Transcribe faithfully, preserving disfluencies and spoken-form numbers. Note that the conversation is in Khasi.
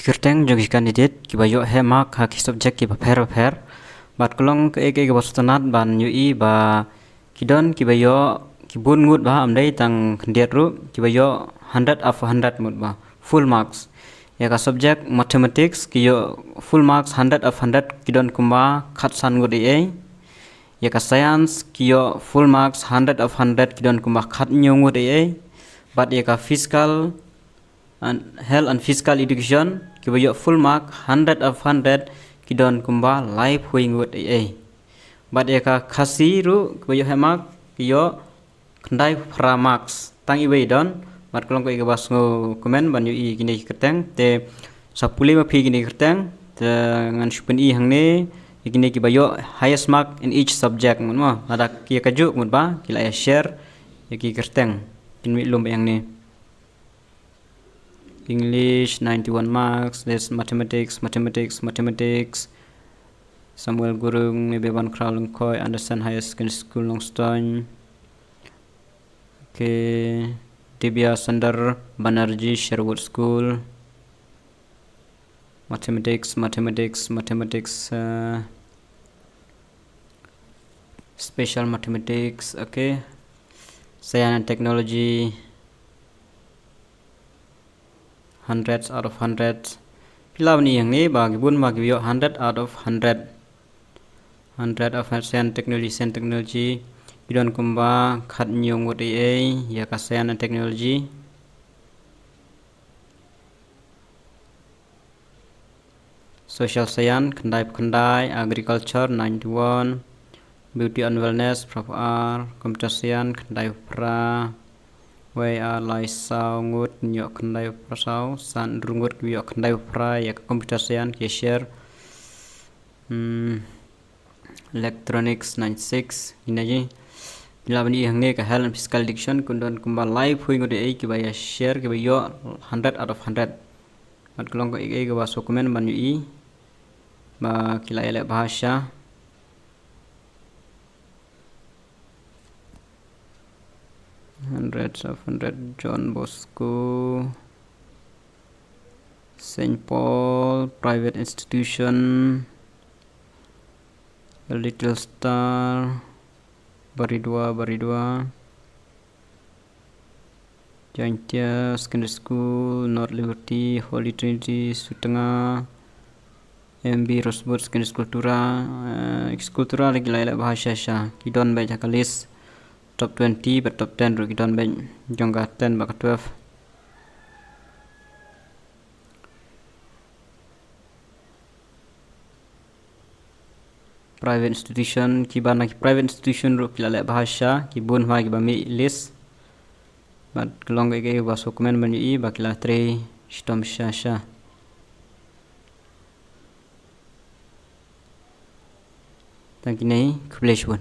kyrteng jong ki candidate kiba ïoh heh mark ha ki subject kiba pher bapher. Bad ka long kaei kaei kaba sngewtynnat ban ïohi ba ki don kiba ïoh ki bun ngut bha, ym dei tang khyndiat ruh, kiba ïoh hundred of hundred ngut bha, full marks. Ïa ka subject mathematics ki ïoh full marks hundred of hundred ki don kumba khatsan ngut ei ei. Ïa ka science ki ïoh full marks hundred of hundred ki don kumba khathynñiew ngut ei ei. Bad ïa ka physical and health and physical education kiba ïoh full mark hundred of hundred ki don kumba laiphew ngut ei ei. Bad ïa ka Khasi ruh kiba ïoh heh mark ki ïoh khyndai phra marks. Tang iwei don. Bad ka long kaei kaba sngewkmen ban ïohi ïa kine ki kyrteng. Te sa pule ma phi ïa kine ki kyrteng. Te ngan shu pyni hangne ïa kine kiba ïoh highest mark in each subject, mut mo. Lada ki ïa kajuh mut ba ki la ïa share ïa ki kyrteng. Kin mih lum hangne. English, ninety-one marks. There's mathematics, mathematics, mathematics. Samuel Gurung, Nebeban Khrau Lyngkhoi, Anderson Higher Secondary School, Nongstoiñ. Okay. Divya Sundar Banerjee, Sherwood School. Mathematics, mathematics, mathematics. Uh, special mathematics, okay. Science and technology, hundreds out of hundreds. Phi lah ban i hangne ba ki bun ba ki ïoh hundred out of hundred. Hundred of science, technology, science, technology. Ki don kumba khathynñiew ngut ei ei ïa ka science and technology. Social science khyndai phew khyndai, agriculture ninety-one, beauty and wellness phra phew ar, computer science khyndai phew phra. Wei ar lai saw ngut ïoh khyndai phew phra saw, san hynriew ngut ïoh khyndai phew phra ïa ka computer science ki share. Hmm. Electronics ninety-six, ina ji. Phi lah ban i hangne ka health and physical education ki don kumba laiphew ngut ei ei kiba ïa share kiba ïoh hundred out of hundred. Bad ka long kaei kaei kaba sngewkmen ban ïohi ba ki la ïaleh bha shisha. Hundreds of hundred, John Bosco, Saint Paul, private institution, Little Star, Baridua, Baridua, Jaintia Secondary School, North Liberty, Holy Trinity, Sutnga, M B Rosebud Secondary School, Tura. Eh, school Tura lagi lai lai bha shisha shisha. Ki don beit ha ka list top twenty bad top ten ruh ki don beit jong ka ten bad ka twelve. Private institution, kiba na ki private institution ruh ki la leh bha shisha, ki bun bha kiba mih list. Bad ka long kaei kaei kaba sngewkmen ban ïohi ba ki la trei shitom shisha shisha. Tang kine, khublei shibun.